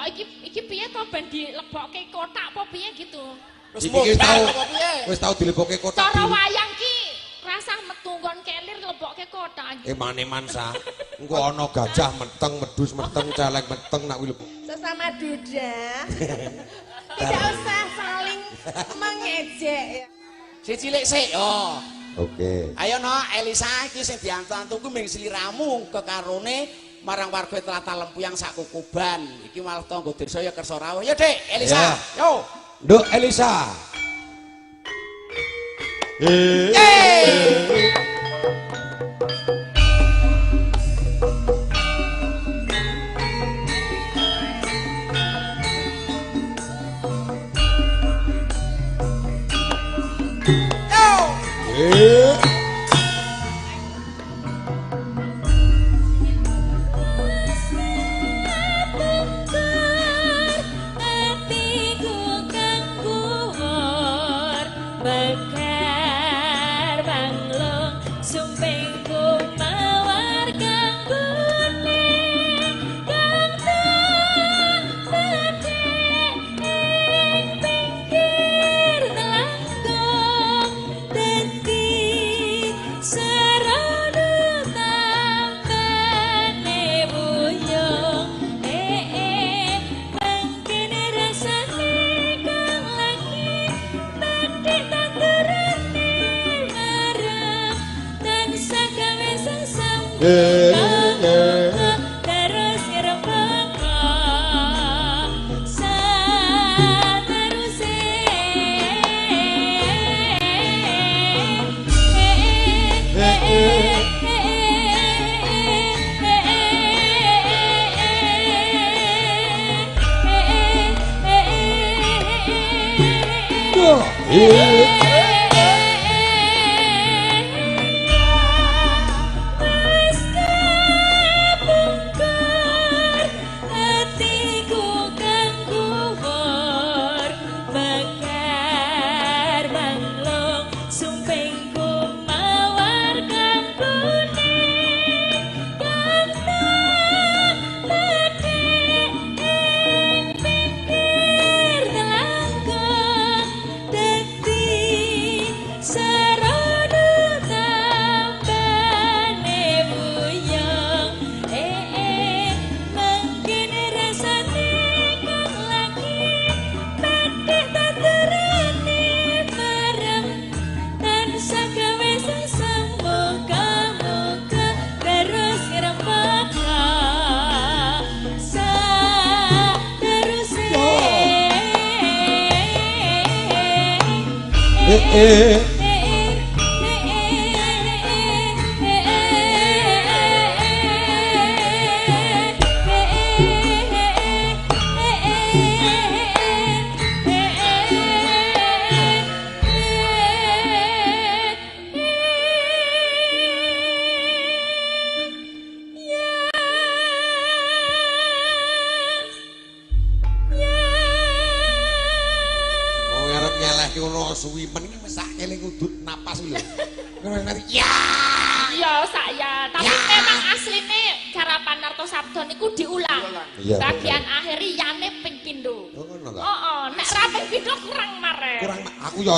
Kok iki piye to ben dilebokke kotak apa piye gitu. Wis tau wis tau dilebokke kotak. Cara wayang ki rasah metu nggon kelir lebokke kotak. Eman-eman sa. Engko ana gajah meteng, medhus meteng, celeng meteng nak kuwi. Sesama duda. Tidak usah saling mengejek. Si cilik sik yo. Oke. Ayo no Elisa iki sing diantu-antu ku ming sliramu kekarone marang warga tlatah Lempuyang sak kukuban. Iki malah tangga desa ya kersa rawuh. Ya Dik, Elisa. Ya. Yo. Nduk Elisa. Yeay.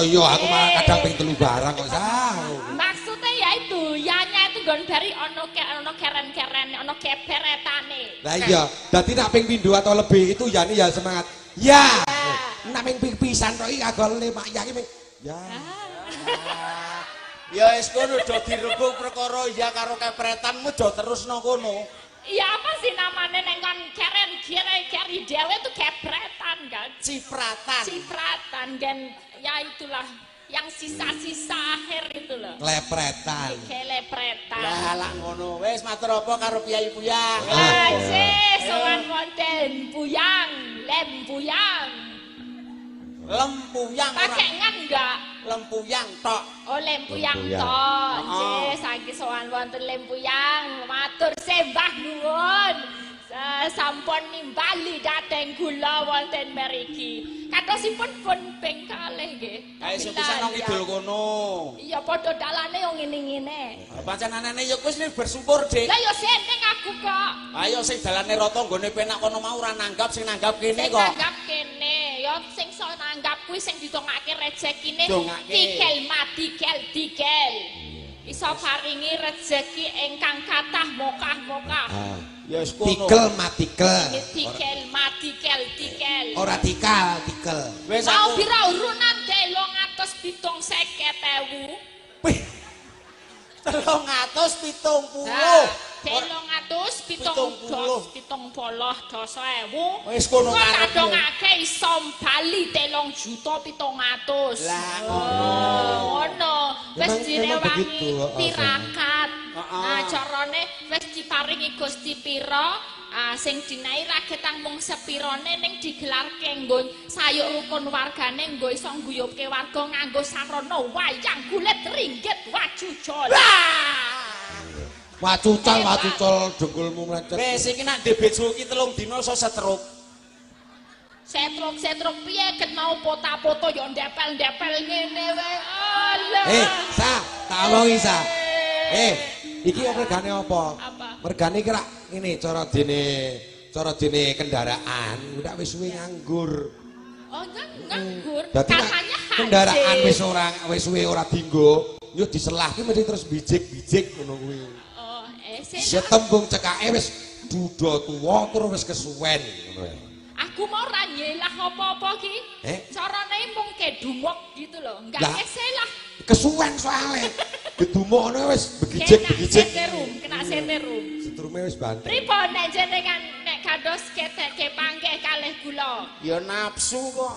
Iya, aku malah kadang ping telu barang kok sah. Maksudnya ya itu, yanya itu nggon bari ono keren-keren, ono keberetane. Lah iya, dadi nek ping pindho atau lebih itu yane ya semangat. Ya. Nek ping pisan tok iki agak lemak ya iki ping ya. Ya wis kono do direbuk perkara ya karo kepretanmu do terusno kono. Iya apa sih namanya neng kon keren kere keri dewe itu kepretan kan? Cipratan. Cipratan kan ya itulah yang sisa-sisa akhir itu loh. Klepretan. Kelepretan. Lah lak ngono wis matur apa karo Piyai Puyang. Lah sih sowan wonten Puyang, lem Puyang. Lempuyang. Pakai ngan enggak? Lempuyang tok. Oh lempuyang tok. Nggih, saiki sowan wonten lempuyang. Matur sembah nuwun. Sampun nimbali dhateng kula wonten mriki. Katosipun pun ping kalih nggih. Kae sing pisan nang kidul kono. Iya padha dalane yo ngene-ngene. Pancen anane ya wis bersyukur, Dik. Lah yo seneng aku kok. Ayo sing dalane rata nggone penak kono mau ora nanggap, sing nanggap kene kok. Sing nanggap kene, ya sing iso nanggap kuwi sing ditongake rejekine tikel matikel tikel. Iso paringi rejeki ingkang kathah mokah-mokah. Ya wis kono. Tikel matikel. Tikel matikel tikel. Ora tikal, tikel. Wis mau pira urunan 375.000. Wih. 370. 370.000. Wis kono karep. Kadongake iso bali 3.700.000. Lah ngono. Wis direwangi tirakat. Nah carane wis diparingi Gusti pira, sing dinai ragetang mung sepirane ning digelarke nggo sayuk rukun wargane nggo iso ngguyubke warga nganggo sarana wayang kulit ringgit wacucol. Wacucal wacucol dengkulmu mlecet. Wis iki nak dhebejo iki 3 dina iso setruk. Setruk-setruk piye ket mau pota-poto yo ndepel-ndepel ngene wae. Alah. Sa, tak omongi Sa. Iki regane apa? Regane iki rak ngene cara dene kendaraan udah wis suwe nganggur. Oh, nganggur. Katanya kendaraan wis ora wis suwe ora dienggo, yo diselahke mesti terus bijik-bijik ngono kuwi. Oh, setembung cekake wis duda tuwa tur wis kesuwen ngono. Aku mau ora nyelah apa-apa ki. Carane mung kedumok gitu loh, enggak keselah. Kesuwen soalé. Gedumokne wis begijik-begijik. Kena seterum. Setrume wis banter. Pripun nek jenengan nek kados keteke panggih kalih kula? Ya nafsu kok.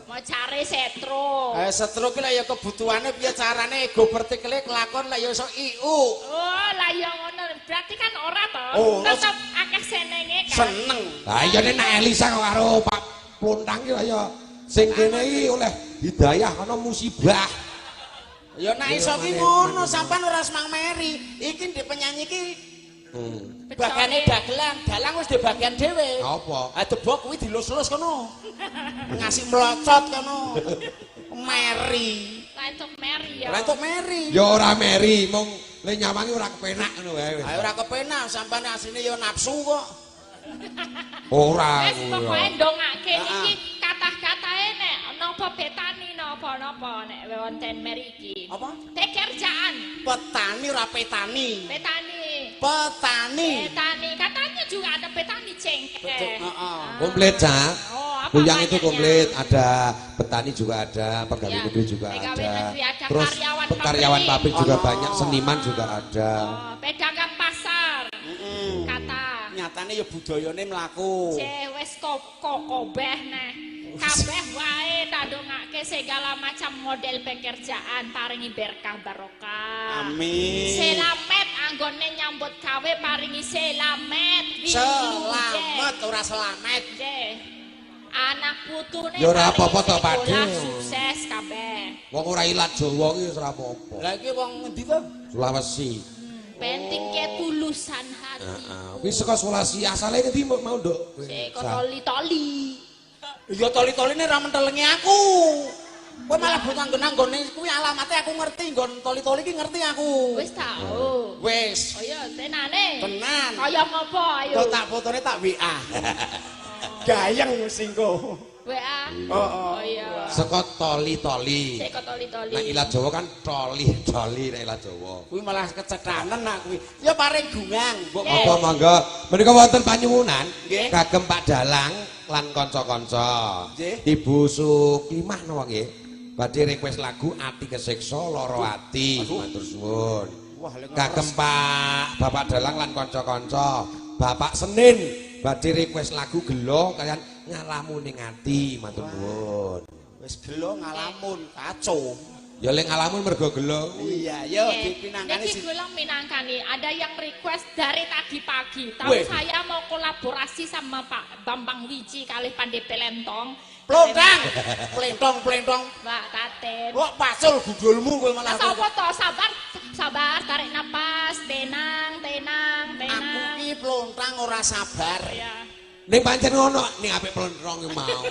Mau cari setrum. Setrum ki lek ya kebutuhane piye carane ego pertikele kelakon lek ya iso IU. Oh, lah ya ngono. Berarti kan ora to. Tetep akeh senenge kan. Seneng. Lah iya nek Elisa karo Pak Plontang ki ya sing kene iki oleh hidayah ana musibah. Ya nek iso ki ngono, sampean ora semang meri. Iki ndek penyanyi iki bagane dagelan, dalang wis di bagian dhewe. Apa? Ah debok kuwi dilus-lus kono. Ngasih mlocot kono. Meri. Lah entuk meri ya. Lah entuk meri. Ya ora meri, mung le nyawangi ora kepenak ngono wae wis. Ha ora kepenak, sampean asline ya nafsu kok. Ora. Wis pokoke ndongake iki kathah-kathahe nek napa petani napa-napa nek wonten mriki. Apa? Pekerjaan. Petani ora petani. Petani. Petani. Petani. Katanya juga ada petani cengkeh. Heeh. Komplit, Cak. Oh, apa Kuyang itu komplit, ada petani juga ada, pegawai ya, negeri juga pegawai ada. Negeri ada, terus karyawan pabrik juga banyak, seniman juga ada. Oh, pedagang pasar. Kata. Nyatane ya budayane mlaku. Wis kobeh neh. Kabeh wae tandongake segala macam model pekerjaan paringi berkah barokah. Amin. Selamet anggone nyambut gawe paringi selamet. Selamet ora selamet. Nggih. Anak putune ya ora apa-apa to, Pak. Sukses kabeh. Wong ora ilat Jawa ki wis ora apa-apa. Lah iki wong ngendi to? Sulawesi. Penting ketulusan hati. Heeh. Wis saka Sulawesi asale ngendi mau, Nduk? Saka toli-toli. Ya toli-toline ra mentelengi aku. Kowe malah butuh nggon-nggone kuwi alamate aku ngerti, nggon toli-toli ki ngerti aku. Wis tau. Wis. Oh iya, tenane. Tenan. Kaya ngopo ayo. Kok tak fotone tak WA. Gayeng singko. WA. Oh, oh iya. Saka toli-toli. Saka toli-toli. Nek ilat Jawa kan toli-toli nek ilat Jawa. Kuwi malah kecethanen nak kuwi. Ya paring gungang. Mbok apa monggo. Menika wonten panyuwunan kagem Pak Dalang lan kanca-kanca. Ibu Sukimah napa nggih? Badhe request lagu Ati Kesiksa Lara Ati. Matur suwun. Kagem Pak Bapak Dalang lan kanca-kanca. Bapak Senin badhe request lagu Gelo kalian ngalamun ning ati, matur nuwun. Wis gelo ngalamun, kacau. Ya lek ngalamun mergo gelo. Iya, yo dipinangkani. Niki kula minangkani, ada yang request dari tadi pagi. Tahu saya mau kolaborasi sama Pak Bambang Wiji kalih Pandhe Pelentong. Plondang, plentong, plentong. Mbak Taten. Kok pacul gudulmu kowe malah. Sapa to? Sabar, sabar, tarik napas, tenang, tenang, tenang. Aku ki plontang ora sabar. Iya. Ning pancen ngono, ning apik plontrong ki mau.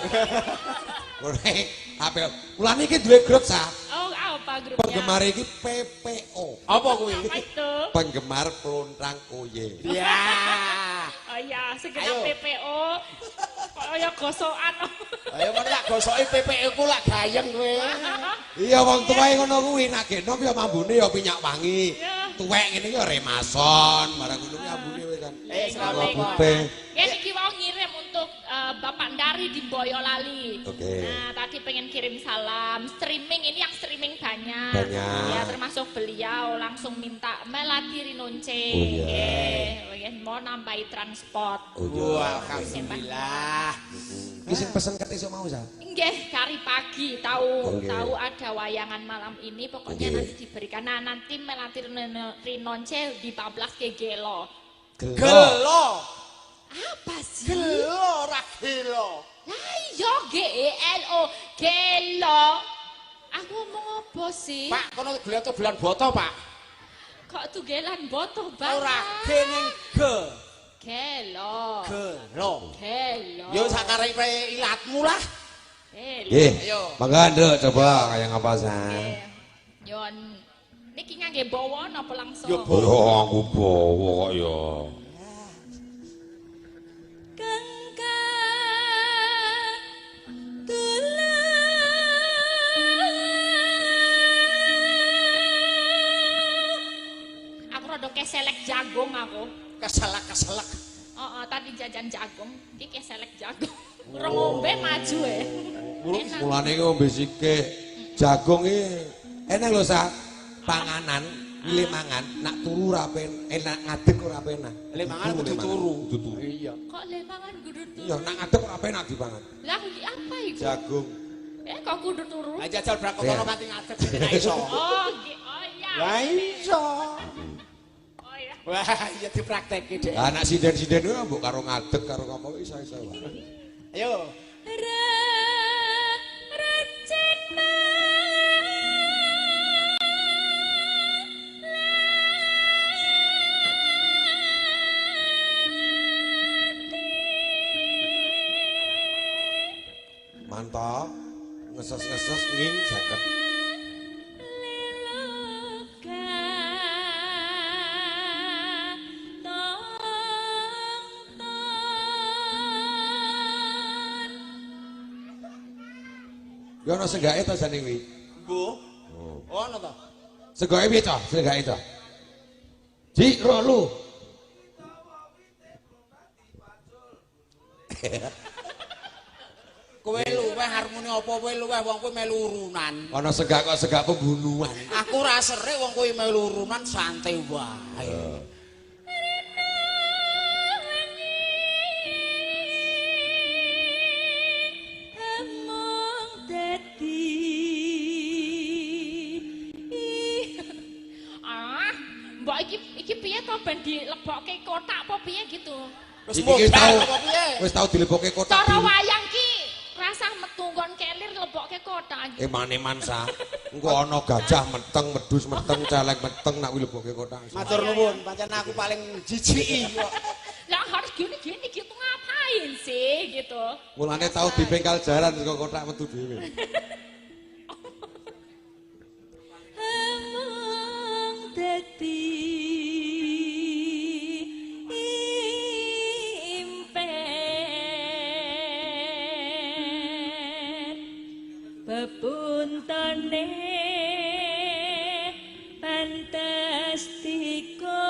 Ora apik. Mulane iki duwe grup sa. Oh, apa grupnya? Penggemar iki PPO. Apa kuwi? Apa itu? Penggemar plontang oye. Iya. Oh iya, segenap PPO. Kaya gosokan. Ayo ngono lak gosoke PPO ku lak gayeng kowe. Iya wong tuwae ngono kuwi nek genom ya mambune ya minyak wangi. Tuwek ngene iki ya remason, barang ngono kuwi ambune wis kan. Selamat. Nggih niki wau ngirim untuk Bapak Ndari di Boyolali. Okay. Nah, tadi pengen kirim salam. Streaming ini yang streaming banyak. Banyak. Ya termasuk beliau langsung minta Melati Rinonce. Oh iya. Nggih, mau nambahi transport. Oh iya. Alhamdulillah. Iki sing pesen ket esuk mau sa? Nggih, kari pagi tahu tahu ada wayangan malam ini pokoknya nanti diberikan. Nah, nanti Melati Rinonce dibablas ke gelo. Gelo. Apa sih? Gelo ora gelo. Lah iya G E L O gelo. Aku ngomong apa sih? Pak, kono gelan boto, Pak. Kok tugelan boto, Pak? Ora G ning G. Gelo. Gelo. Gelo. Yo sakarepe ilatmu lah. Nggih. Ayo. Mangga Nduk coba kaya ngapa sa? Nggih. Yon niki ngangge bawa napa langsung? Yo bawa aku bawa kok ya. Aku rada keselek jagung aku. Keselak-keselak. Heeh, tadi jajan jagung, iki keselek jagung. Urung ngombe maju e. Mulane iki ngombe sikik. Jagung iki enak lho sa. Panganan, milih mangan, nak turu ora enak, ngadeg ora penak. Le mangan kudu turu. Iya. Kok le mangan kudu turu? Iya, nak ngadeg ora penak dipangan. Lah iki apa iku? Jagung. Kok kudu turu? Lah jajal brakotono kanthi ngadeg nek iso. Oh, oh iya. Lah iso. Oh iya. Wah, iya dipraktekke, Dek. Lah nek sinden-sinden kuwi mbok karo ngadeg karo apa iso-iso wae. Ayo. Mantap, ngeses-ngeses nging jaket. Ya ana senggake to jane kuwi? Mbuh. Oh, ana to. Senggake piye to? Senggake to. Ji ro lu. Kowe luweh harmoni apa kowe luweh wong kowe melu urunan. Ana senggak kok senggak pembunuhan. Aku ora serik wong kowe melu urunan santai wae. Mbok iki piye to ben dilebokke kotak apa piye gitu. Wis tau wis tau dilebokke kotak. Cara wayang ki rasah metu nggon kelir lebokke kotak. Eman-eman sa. Engko ana gajah meteng, medhus meteng, celeng meteng nak kuwi lebokke kotak. Matur nuwun, pancen aku paling jijiki kok. Lah harus gini-gini gitu ngapain sih gitu. Mulane tau dibengkal jaran saka kotak metu dhewe. Emang dadi impen bebuntane pantes diko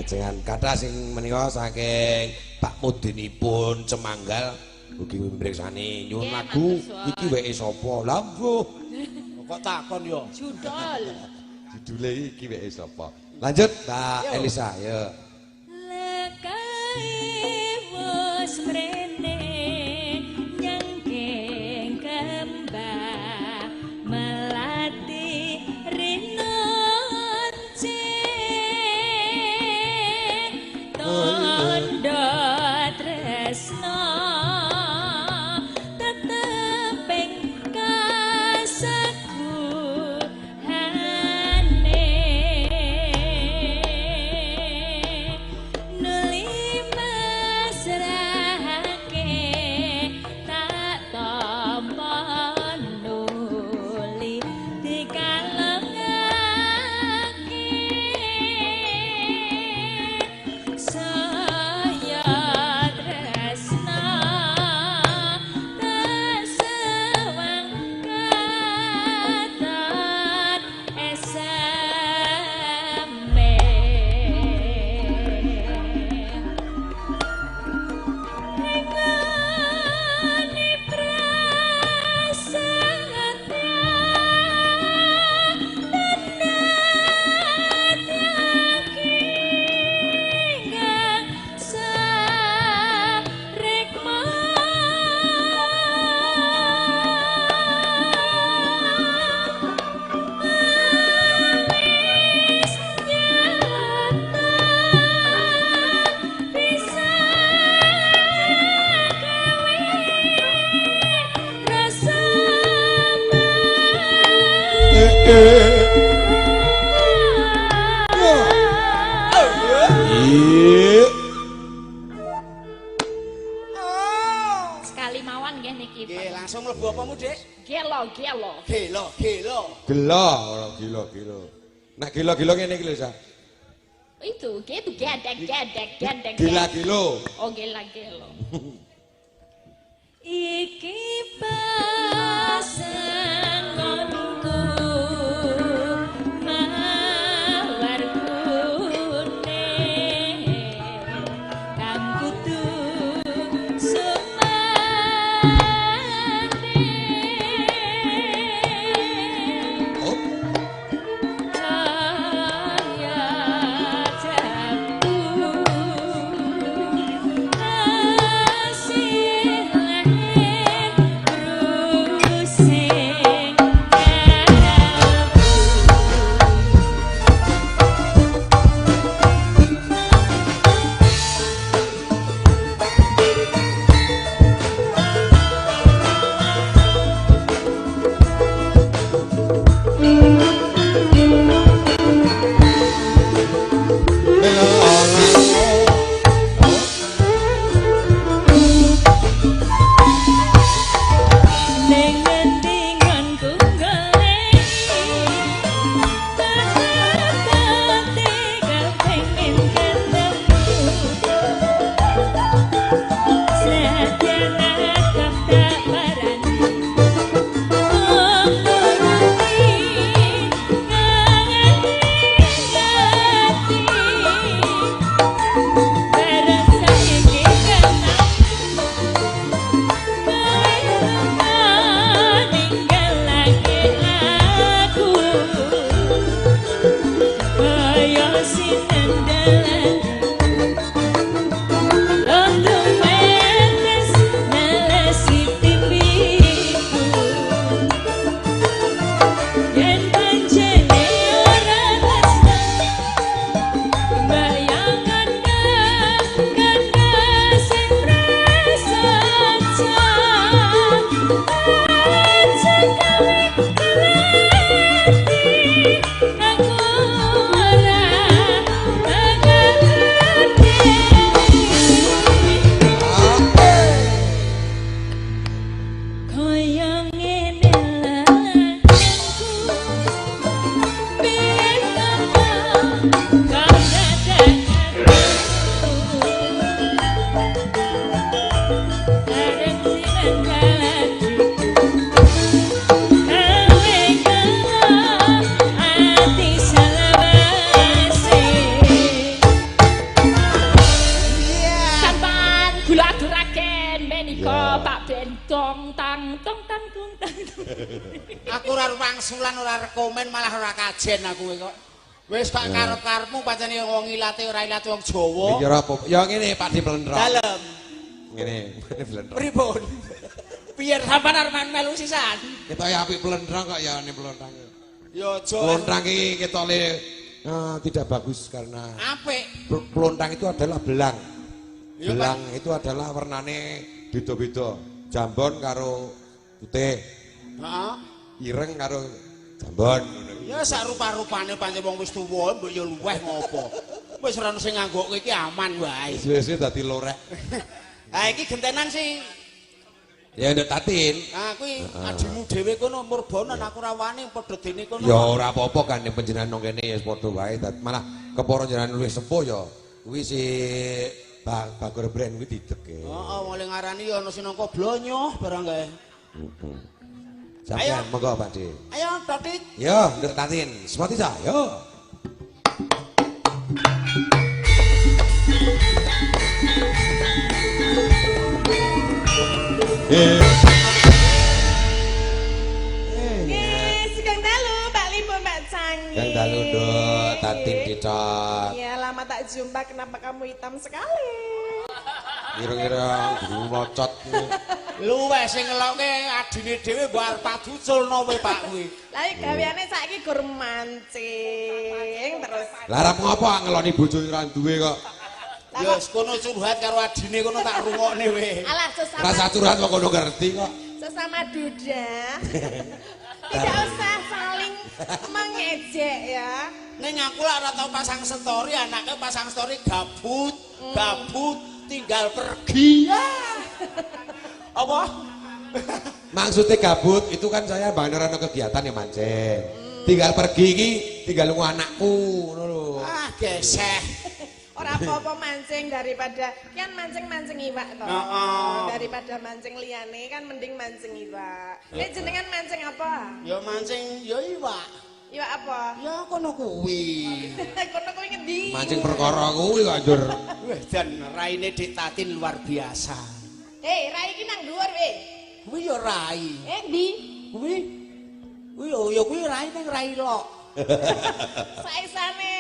Lajengan kathah sing menika saking Pak Mudinipun Cemanggal Ugi mriksani nyuwun lagu iki weke sapa? Lah mbuh. Kok takon yo. Judul. Judule iki weke sapa? Lanjut Mbak Elisa, yo. Lekae wis mrene nyangking kembang melati rino tondo tresno teteping kaseguhane nuli mesrahake tak tampa nuli dikalengake saya tresna tak sewang katon eseme Ngene prasetya tenang sarekma wis nyata bisa gawe rasa. Iya. Sekali mawon nggih niki. Nggih, langsung mlebu apamu, Dik? Gelo, gelo. Gelo, gelo. Gelo, ora gila-gila. Nek gila-gila ngene iki lho, Sa. Itu, gitu gedek, gedek, gedek. Gila-gila. Oh, gila gelo. Iki pasanganku mawar kuning kang kudu sumane. Oh, Kaya jabu kasih lahir rusing. wangsulan ora rekomen malah ora kajen aku kok. Wis kok karep-karepmu pancene wong ilate ora ilate wong Jawa. Iki ora apa. Ya ngene Pak Diplentrong. Dalem. Ngene, Plentrong. Pripun? Piye sampean arep melu sisan? Ketok ya apik plentrong kok ya ne plentrong. Ya aja. Plentrong iki ketole tidak bagus karena apik. Plontang itu adalah belang. Belang itu adalah warnane beda-beda. Jambon karo putih. Heeh. Ireng karo jambon. Ya sak rupa-rupane pancen wong wis tuwa mbok ya luweh ngopo. Wis ora ono sing nganggokke iki aman wae. Suwe-suwe dadi lorek. Ha iki gentenan sih. Ya nduk Tatin. Nah kuwi adimu dhewe kono murbonan aku ora wani padha dene kono. Ya ora apa-apa kan panjenengan nang kene ya padha wae. Malah kepara jenengan luwih sepuh ya. Kuwi si Bagor Brand kuwi dideke. Heeh, wong ngarani ya ana sing nangka blonyo barang kae. Heeh. Sampeyan monggo Pak De. Ayo Tatin. Yo nduk Tatin, sepati cah yo. Nggih, sugeng dalu Mbak Limbo, Mbak Cangi. Sugeng dalu Nduk Tatin Dicot. Ya, lama tak jumpa, kenapa kamu hitam sekali? Kira-kira guru mocot. Luweh sing ngelokke adine dhewe mbok arep paduculno kowe Pak kuwi. Lah iki gaweane saiki gur mancing terus. Lah arep ngopo ngeloni bojo ora duwe kok. Ya wis kono curhat karo adine kono tak rungokne we. Alah sesama. Rasa curhat kok kono ngerti kok. Sesama duda. Tidak usah saling mengejek ya. Ning aku lak ora tau pasang story, anake pasang story gabut, gabut tinggal pergi. Apa? Maksudnya gabut itu kan saya bang ora kegiatan ya mancing. Tinggal pergi iki tinggal lunga anakku ngono lho. Ah geseh. Ora apa-apa mancing daripada kan mancing-mancing iwak toh. Daripada mancing liyane kan mending mancing iwak. Nek jenengan mancing apa? Ya mancing ya iwak. Iwak apa? Ya kono kuwi. Kono kuwi ngendi? Mancing perkara kuwi kok njur. Wah jan raine Dik Tatin luar biasa. Hei, rai iki nang dhuwur we. Kuwi ya rai. Endi? Kuwi. Kuwi ya kuwi rai ning rai lok. Saisane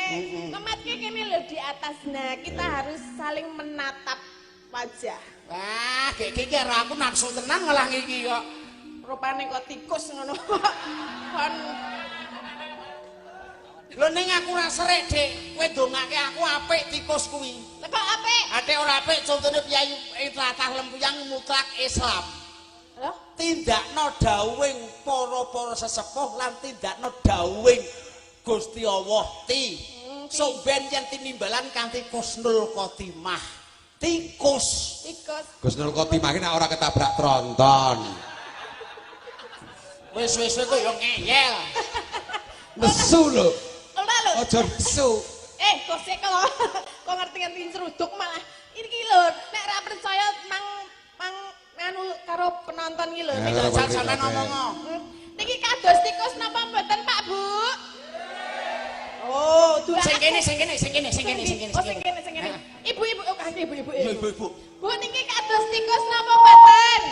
ngematke kene lho di atas. Nah, kita harus saling menatap wajah. Wah, gek iki karo aku nafsu tenan malah iki kok. Rupane kok tikus ngono. Kon lho ning aku ora serik, Dik. Kowe ndongake aku apik tikus kuwi. Lah kok apik? Atik ora apik contone piyai tlatah Lempuyang mutlak Islam. Lho, tindakno dawuhing para-para sesepuh lan tindakno dawuhing Gusti Allah ti. Sok ben yen tinimbalan kanthi Khusnul Khotimah. Tikus. Tikus. Khusnul Khotimah iki nek ora ketabrak tronton. Wis-wis kok yo ngeyel. Nesu lho. Ora lho. Aja nesu. Kok sik kok ngerti-ngerti ceruduk malah. Iki lho, nek ora percaya mang nganu karo penonton iki lho. Nek jajal sampean ngomong. Niki kados tikus napa mboten Pak Bu? Oh, sing kene sing kene sing kene sing kene sing kene. Oh, sing kene sing kene. Ibu-ibu, oh kanthi ibu-ibu. Ibu-ibu. Bu niki kados tikus napa mboten?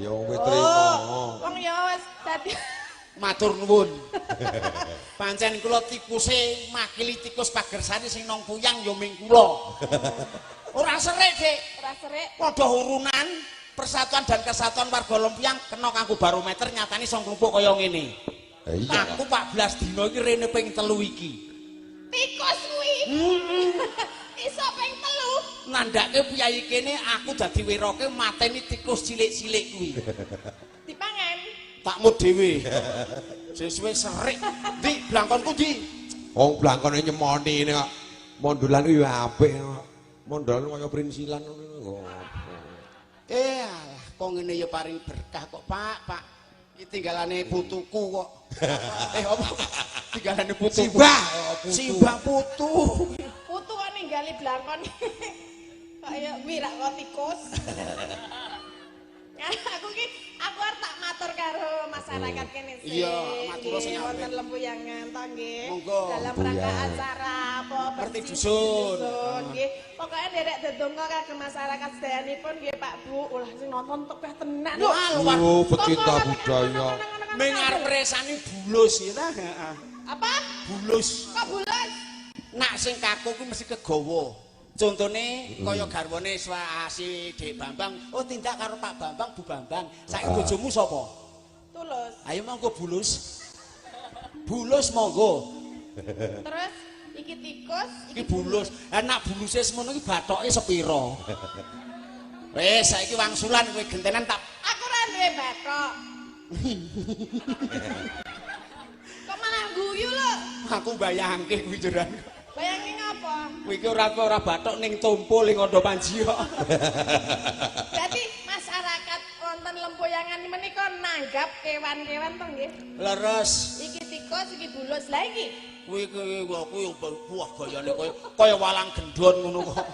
Ya wis trimo. Wong ya wis dadi matur nuwun. Pancen kula tikuse makili tikus pagersane sing nang puyang ya ming kula. Ora serik, Dik. Ora serik. Padha urunan persatuan dan kesatuan warga Lempuyang kena kanggo barometer nyatane iso nglumpuk kaya ngene. Iya. Aku 14 dina iki rene ping 3 iki. Tikus kuwi. Iso ping 3. Nandhake piyayi kene aku dadi wiroke mateni tikus cilik-cilik kuwi. Dipangan. Takmu dhewe. Sesuwe serik. Ndi blangkonku ndi? Wong blangkone nyemoni ngene kok. Mondolan kuwi apik kok. Mondolan kaya prinsilan ngono kok. Alah kok ngene ya paring berkah kok, Pak, Pak. Iki tinggalane putuku kok. Apa? Tinggalane putuku. Simbah, simbah putu. Putu kok ninggali blangkon. Kok ya kuwi rak kok tikus. Aku arep tak matur karo masyarakat kene sih. Iya, matur sing apik. Wonten Lempuyangan to nggih. Dalam rangka acara apa Merti dusun. Nggih. Pokoke nderek dedonga kagem masyarakat sedayanipun nggih Pak Bu. Ulah sing nonton tebeh tenan lho. Oh, pecinta budaya. Ming arep resani bulus ya ta? Heeh. Apa? Bulus. Kok bulus? Nak sing kaku kuwi mesti kegawa. Contone kaya garwane si Dek Bambang, oh tindak karo Pak Bambang, Bu Bambang. Saiki bojomu sapa? Tulus. Ayo monggo bulus. Bulus monggo. Terus iki tikus, iki bulus. Lah nak buluse semono iki bathoke sepira? Wis saiki wangsulan kowe gentenan tak aku ora duwe bathok. Kok malah guyu lho? Aku bayangke kuwi jeran. Bayangke ngapa? Kowe iki ora bathok ning tompo ning Ondo Panji kok. Berarti masyarakat wonten Lempuyangan menika nanggap kewan-kewan to nggih? Leres. Iki tikus, iki bulus. Lah iki kuwi kuwi wah gayane kaya walang gendon ngono kok.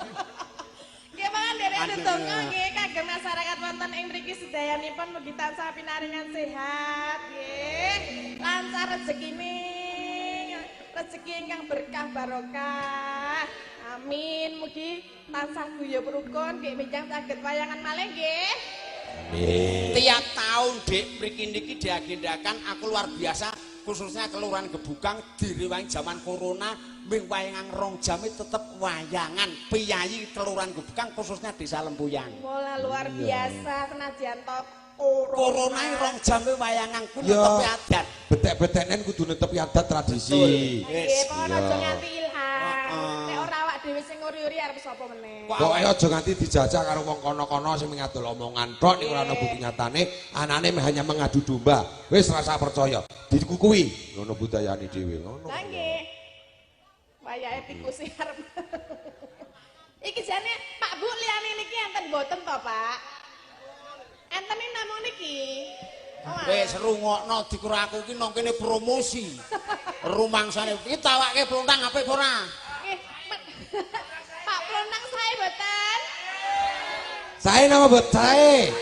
Nggih mangan derek ndonga nggih kagem masyarakat wonten ing mriki sedayanipun mugi tansah pinaringan sehat nggih. Lancar rezekine. Rezeki ingkang berkah barokah. Amin. Mugi tansah guyub rukun nggih benjang saged wayangan malih nggih. Amin. Tiap tahun Dik mriki niki diagendakan aku luar biasa khususnya Kelurahan Gebukang direwangi zaman corona ming wayangan 2 jam tetep wayangan piyayi Kelurahan Gebukang khususnya Desa Lempuyang. Wah luar biasa senajan to corona 2 jam wayangan ku netepi adat. Betek-beteken kudu netepi adat tradisi. Nggih, pokoke aja nganti ilang. Nek ora awak dhewe sing nguri-uri arep sapa meneh. Pokoke aja nganti dijajah karo wong kono-kono sing ngadol omongan tok ning ora ana bukti nyatane, anane hanya mengadu domba. Wis rasa percaya. Dikukuhi ngono budayane dhewe ngono. Lah nggih. Wayahe tikus arep. Iki jane Pak Bu liyane niki enten mboten to, Pak? Enten namung niki. Wis rungokno dikira aku iki nang kene promosi. Rumangsane iki tawake plontang apik apa ora? Nggih. Pak plontang sae mboten? Sae napa mbot sae?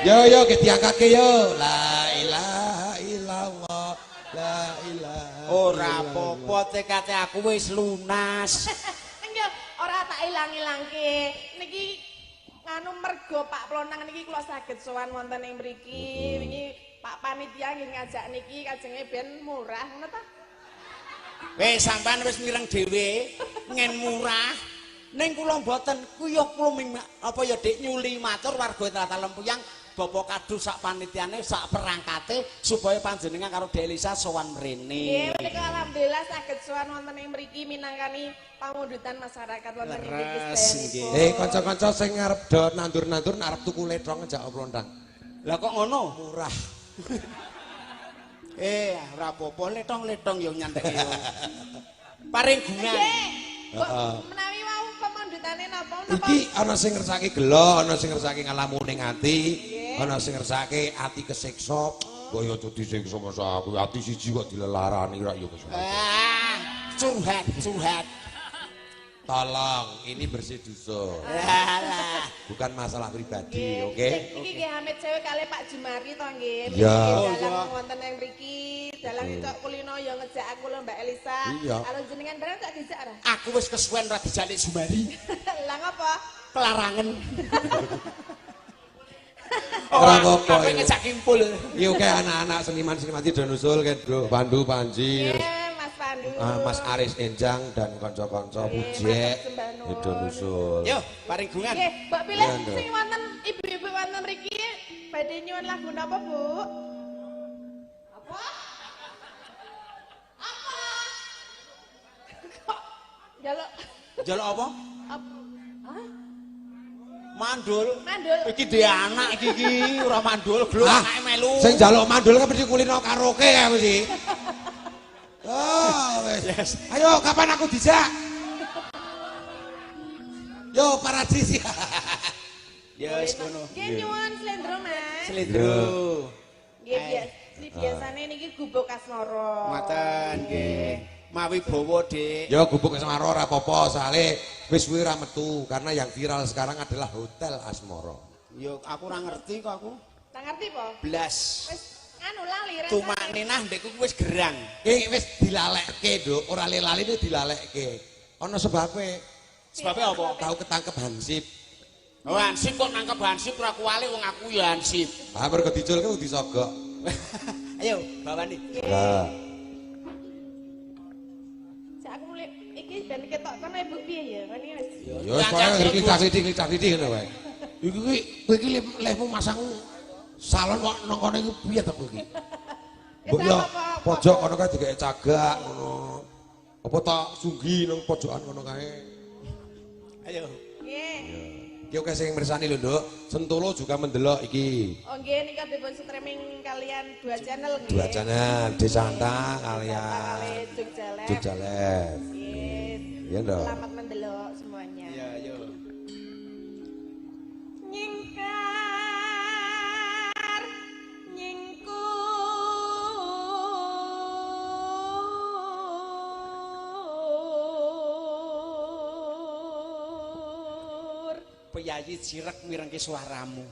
Yo yo ge diangkatke yo. La ilaha illallah. La ilaha. Ora apa-apa TKT aku wis lunas. Nggih, ora tak ilang-ilangke. Niki nganu mergo Pak Plontang niki kula saged sowan wonten ing mriki. Wingi Pak panitia nggih ngajak niki kajenge ben murah ngono ta? Wis sampean wis mireng dhewe ngen murah. Ning kula mboten kuwi ya kula apa ya Dik nyuli matur warga Tlatah Lempuyang Bapak Kadus sak panitiane sak perangkate supaya panjenengan karo Dek Elisa sowan mrene. Nggih menika alhamdulillah saged sowan wonten ing mriki minangkani pamundutan masyarakat wonten ing mriki sedayanipun. Kanca-kanca sing arep do nandur-nandur arep tuku lethong ngejak plontang. Lah kok ngono? Murah. Ora apa-apa lethong-lethong yo nyanteki yo. Paring gungan. Heeh. Menawi wau pamundutane napa napa? Iki ana sing ngersake gelo, ana sing ngersake ngalamune ati, ana sing ngersake ati kesiksa. Kok ya disiksa masa aku ati siji kok dilelarani rak ya wis. Ah, curhat, curhat. Tolong, ini bersih dusun. Bukan masalah pribadi, oke? Iki nggih amit sewu kalih Pak Jumari to nggih. Dalang wonten ing mriki, dalang Cok Kulino ya ngejak aku lho Mbak Elisa. Kalau jenengan bareng tak dijak ora? Aku wis kesuwen ora dijak Jumari. Lah ngopo? Kelarangen. Ora apa-apa. Aku ngejak kimpul. Iki oke anak-anak seniman-seniman do nusul ke Pandu Panji. Mas Aris Enjang dan kanca-kanca Pujek do nusul. Yo, paring gungan. Nggih, Mbak pilih sing wonten ibu-ibu wonten mriki badhe nyuwun lagu napa, Bu? Apa? Apa? Kok njaluk Njaluk apa? Hah? Mandul. Mandul. Iki dhe anak iki iki ora mandul, gluk anake melu. Sing njaluk mandul kan mesti kulino karaoke ya mesti. Oh, wes. Yes. Ayo kapan aku dijak? Yo paradis. Ya wis ngono. Nggih nyuwun slendro, Mas. Slendro. Nggih biasane niki gubuk asmara. Ngoten nggih. Mawi bawa, Dik. Ya gubuk asmara ora apa-apa, soalé wis suwe ora metu karena yang viral sekarang adalah Hotel Asmara. Ya aku ora ngerti kok aku. Tak ngerti po? Blas. Wis anu lali rasane. Tumakne nah ndekku wis gerang. Iki wis dilalekke, Nduk. Ora lali-lali dilalekke. Ana sebabe. Sebabe apa? Tau ketangkep hansip. Oh, hansip kok nangkep hansip ora kuwale wong aku ya hansip. Ah mergo diculke disogok. Ayo, bawani. Lah. Cak aku iki ben ketok kono Ibu piye ya? Ngene wis. Ya wis pokoke nglicah-nglicah ngono wae. Iki kuwi kowe iki lehmu masang salon kok nang kono iki piye to kowe iki? Mbok yo pojok kono kae dikek cagak ngono. Apa tak sunggi nang pojokan kono kae. Ayo. Nggih. Iki oke sing mirsani lho, Nduk. Sentolo juga mendelok iki. Oh nggih nika dipun streaming kalian dua channel nggih. Dua channel, Desanta kalian Jogja Live. Jogja Live. Nggih. Iya, Nduk. Selamat mendelok semuanya. Iya, ayo. Nyingkar nyingkur Piyayi cirek mirengke suaramu.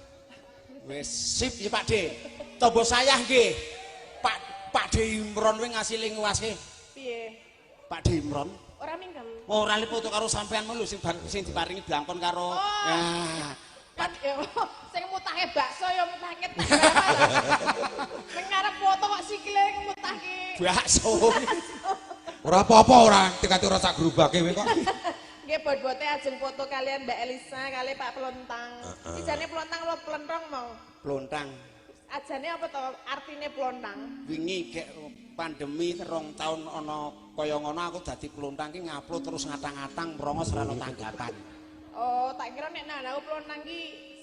Wis sip ya Pak De. Tombo sayah nggih. Pak De Imron kuwi ngasile nguwaske. Piye? Pak De Imron ora mingkem. Ora li foto karo sampean lho sing diparingi blangkon karo. Oh. Ya. Kan sing mutahe bakso ya mutah ngetek. Ning ngarep foto kok sikile ngmutahke bakso. Ora apa-apa ora tekate ora sak gerobake kowe kok. Nggih bot-bote ajeng foto kalian Mbak Elisa kali Pak Plontang. Ijane Plontang apa Plontong mau? Plontang. Ajane apa to artine Plontang? Wingi gek pandemi 2 tahun ana kaya ngono aku dadi Plontang ki ngupload terus ngatang-ngatang mrongos ora ana tanggapan. Oh, tak kira nek nang aku Plontang ki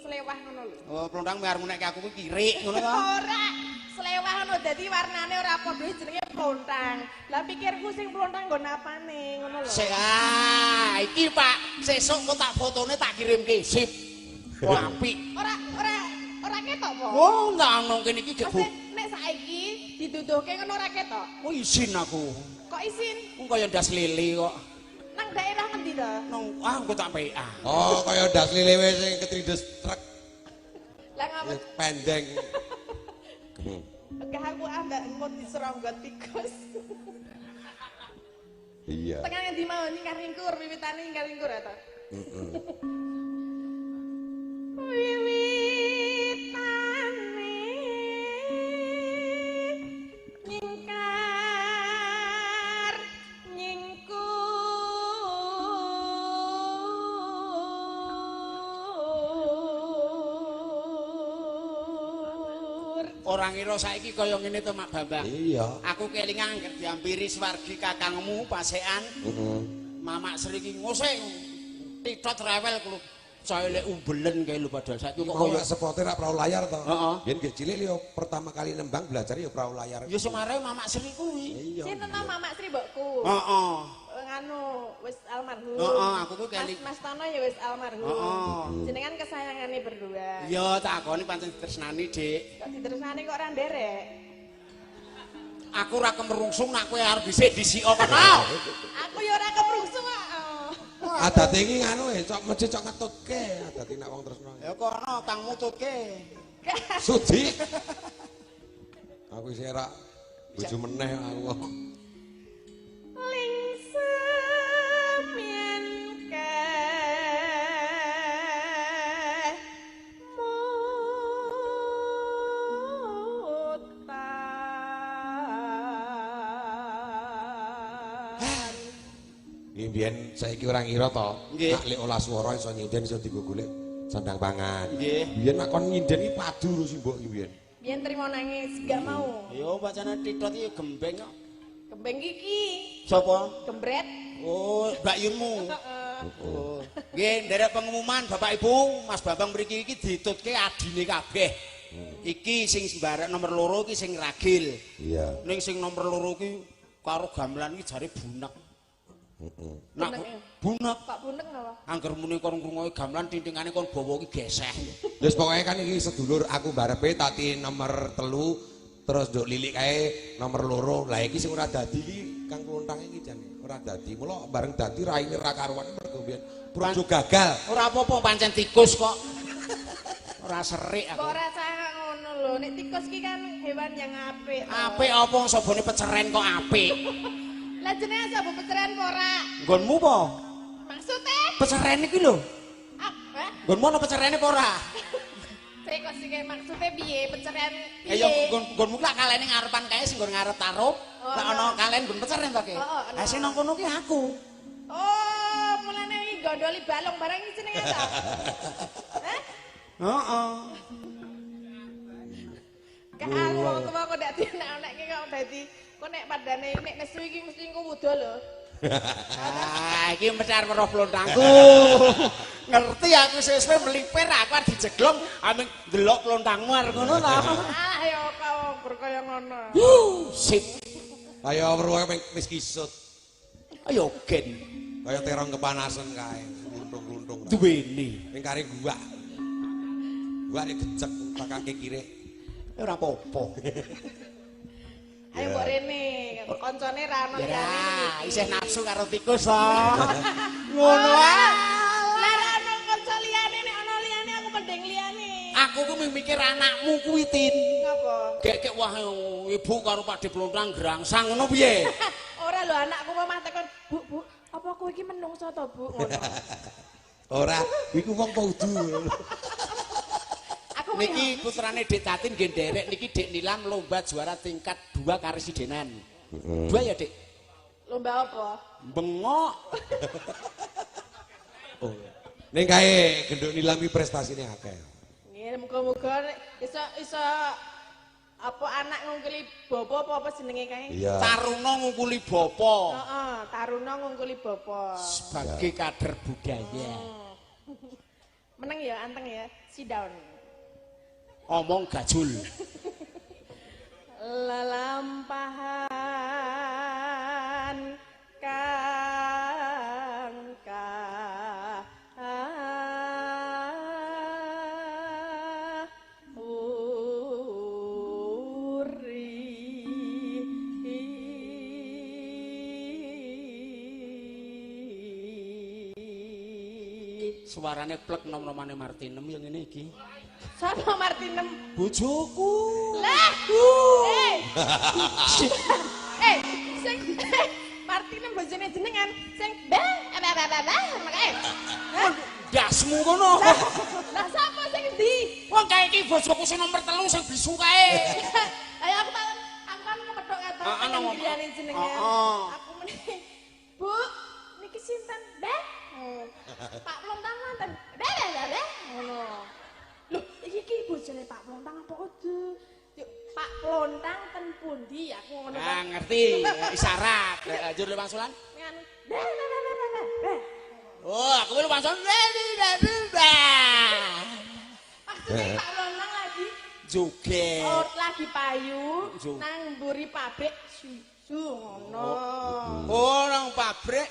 selewah ngono lho. Oh, Plontang arep nek aku ki kirik ngono to. Ora, selewah ngono dadi warnane ora padha jenenge Plontang. Lah pikirku sing Plontang nggon apane ngono lho. Sik ah, iki Pak, sesuk kok tak fotone tak kirimke. Sip. Wah, apik. Ora ketok po. Oh, ndak ono kene iki gek. Nek saiki diduduhke ngono ora ketok. Oh, isin aku. Kok isin? Wong kaya ndas lele kok. Nang daerah ngendi to? Nang ah engko tak PA. Oh, kaya ndas lele wis sing ketrindes truk. Lah ngapa pendeng. Enggak aku ambek engko diseronggot tikus. Iya. Tengah ngendi mau nyingkar-nyingkur wiwitane nyingkar-nyingkur ta? Heeh. Wiwitane nyingkar nyingkur Ora ngira saiki kaya ngene to Mak Bambang. Iya. Aku kelingan angger diampiri swargi kakangmu pasekan. Heeh. Mamak Sri iki ngosek titot rewel kulo. Cilik umbelen kae lho padahal saiki kok kaya sepote rak prau layar to. Heeh. Yen nggih cilik yo pertama kali nembang belajar yo prau layar. Ya semare Mamak Sri kuwi. Iya. Sinten to Mamak Sri mbokku? Heeh. Nganu wis almarhum. Heeh, aku kuwi keling. Mas Tono ya wis almarhum. Heeh. Jenengan kesayangane berdua. Iya, tak akoni pancen ditresnani, Dik. Kok ditresnani kok ora nderek? Aku ora kemerungsung nek kowe arep dhisik disiko kono. Aku ya ora kemerungsung kok. Adate iki nganu e, cok mesti cok ngetutke adate nek wong tresno. Ya kono kang mututke. Sudi. Aku isih ora bojo meneh aku. Lingsem yen keh mutan. Iki mbiyen saiki ora ngira to, nek lek olah swara iso nyinden iso dienggo golek sandang pangan. Nggih. Biyen nek kon nyinden iki padu lho simbok iki biyen. Biyen trimo nangis, gak mau. Ya pacane titot iki gembeng kok. Gembeng iki. Sapa? Gembret. Oh, Mbak Yunmu. Oh. Nggih, nderek pengumuman Bapak Ibu, Mas Bambang mriki iki ditutke adine kabeh. Iki sing sembarek nomor 2 iki sing ragil. Iya. Ning sing nomor 2 iki karo gamelan iki jare bunek. Heeh. Nak bunek. Kok bunek napa? Angger muni kon ngrungoki gamelan tintingane kon bawa iki geseh. Wis pokoke kan iki sedulur aku barepe tati nomor 3 terus nduk lilik kae nomor 2. Lah iki sing ora dadi iki Kang Klontang iki jane ora dadi. Mula bareng dadi raine ra karuan mergo biyen projo gagal. Ora apa-apa pancen tikus kok. Ora serik aku. Kok ora cah ngono lho. Nek tikus ki kan hewan yang apik. Apik apa sobone peceren kok apik. Lah jenenge sapa peceren apa ora? Nggonmu apa? Maksude? Peceren iki lho. Apa? Nggonmu ana pecerene apa ora? Sik kok sing maksude piye pencerian piye? Ya nggonmu lak kalene ngarepan kae sing nggon ngarep tarup. Lak ana kalen nggon peceren to ke. Ha sing nang kono ki aku. Oh, mulane iki gondoli balung barang iki jenenge ta? Hah? Heeh. Kak aku wong tuwa kok ndak dienek-enekke kok dadi kok nek padane nek nesu iki mesti engko wuda lho. Ah, iki mesti arep weruh plontangku. Ngerti aku sesuk melipir aku arep dijeglong aming ndelok plontangmu arep ngono ta. Ah, ya kok kaya ngono. Sip. Kaya weruh wis kisut. Ayo gen. Kaya terong kepanasan kae, luntung-luntung. Duweni. Ning kare gua. Gua nek gecek takake kirek. Ora apa-apa. Ayo mbok rene, koncone ra ono liyane. Isih nafsu karo tikus to. Ngono ae. Lah ra ono kanca liyane, nek ono liyane aku mending liyane. Aku ku mikir anakmu kuwi Tin. Ngapa? Gek-gek wah ibu karo Pak De Plontang grangsang ngono piye? Ora lho anakku mah tekon, "Bu, Bu, apa kowe iki menungso to, Bu?" Ngono. Ora, iku wong kudu. Niki putrane Dek Tatin nggih nderek niki Dek Nilam lomba juara tingkat 2 karesidenan. 2 ya, Dek? Lomba apa? Bengok. Oh. Ning kae genduk Nilam iki prestasine akeh. Nggih, muga-muga iso iso apa anak ngungkuli bapa apa jenenge kae? Taruna ngungkuli bapa. Heeh, taruna ngungkuli bapa. Sebagai kader budaya. Meneng ya, anteng ya. Sit down. Omong gajul. Lelampahan kang kawuri. Suarane plek nom-nomane Martinem yang ngene iki. Sapa Martinem? Bojoku. Lah. Sing Martinem bojone jenengan sing bah bah bah bah makae. Ndasmu kono. Lah sapa sing endi? Wong kae iki bojoku sing nomor 3 sing bisu kae. Ayo aku tak aku kan kepethuk karo liyane jenengan. Aku meni Bu, niki sinten? Bah. Pak Plontang wonten. Bah bah bah. Ngono. Loh, iki iki bojone Pak Plontang apa kudu? Yuk, Pak Plontang ten pundi aku ngono. Ah, ngerti. Isyarat. Njur le wangsulan. Nganu. Bah bah bah bah bah. Oh, aku le wangsulan. Bah. Maksudnya Pak Plontang lagi joget. Oh, lagi payu nang mburi pabrik susu ngono. Oh, nang pabrik.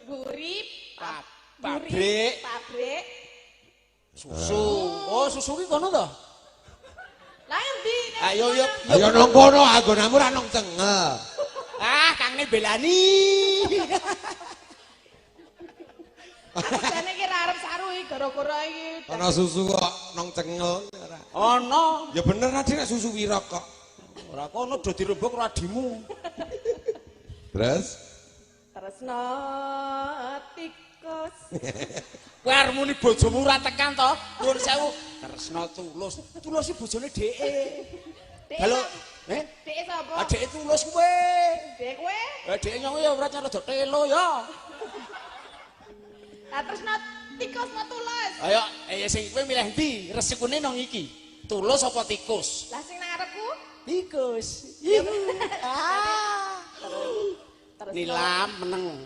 Mburi pabrik. Pabrik susu. Oh, susu ki kono to? Lah endi? Ayo yo. Ayo nang kono, anggonamu ra nang cengel. Ah, kangne belani. Jane iki ra arep saru iki gara-gara iki. Ana susu kok nang cengel ora. Ana. Ya bener ade nek susu wirok kok. Ora kono do dirembug karo adimu. Terus? Tresno tikus. Kowe arep muni bojomu ora tekan to? Nuwun sewu. Tresno tulus. Tulus iki bojone dheke. Halo. Eh? Dheke sapa? Ah dheke tulus kowe. Dheke kowe? Eh dheke nyong ya ora cara telo ya. Lah tresno tikus apa tulus? Ayo, sing kowe milih ndi? Resikune nang iki. Tulus apa tikus? Lah sing nang ngarepku? Tikus. Ah. Nilam meneng.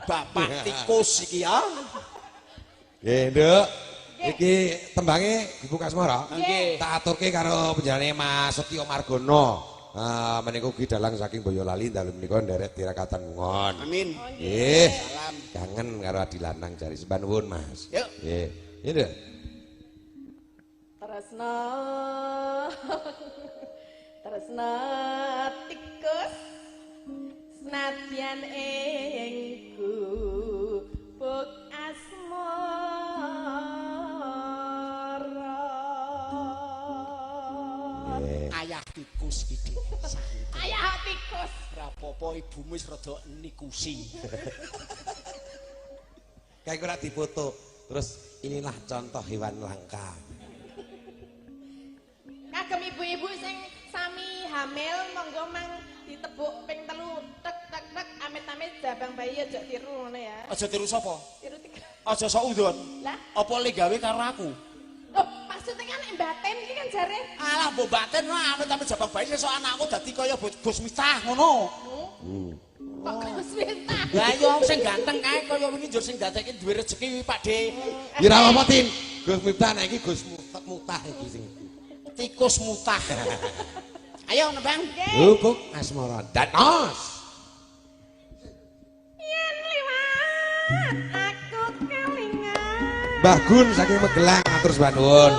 Bapak tikus iki ya. Nggih, Nduk. Iki tembange Ibu Kasmara. Nggih. Tak aturke karo panjenengane Mas Setyo Margono. Menika ugi dalang saking Boyolali dalu menika nderek tirakatan ngon. Amin. Nggih. Salam. Kangen karo adi lanang jari sembah nuwun, Mas. Yuk. Nggih. Nggih, Nduk. Tresno. Tresno tikus senadyan ing gubuk asmara. Ayah tikus iki. Ayah tikus. Ora apa-apa ibumu wis rada nikusi. Kae ora difoto. Terus inilah contoh hewan langka. Kagem ibu-ibu sing sami hamil monggo mang ditebuk ping 3 tek tek tek amit-amit jabang bayi aja tiru ngono ya. Aja tiru sapa? Tiru tiga. Aja sok udon. Lah, apa le gawe karo aku? Loh, maksudnya kan nek baten iki kan jare. Alah mbok baten amit-amit jabang bayi sesuk anakku dadi kaya Gus Miftah ngono. Kok Gus Miftah? Lah iya sing ganteng kae kaya wingi njur sing dadekke duwe rezeki Pak De. Ya ora apa-apa, Tin. Gus Miftah nek iki Gus Mutah iki sing tikus mutah. Ayo nembang. Gubuk Asmara. Dados. Yen liwat aku kelingan. Mbah Gun saking Magelang matur sembah nuwun.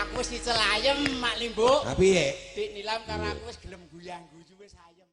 Aku wis dicelayem Mak Limbuk. Ha piye? Dik Nilam karo aku wis gelem guyang-guyu wis ayem.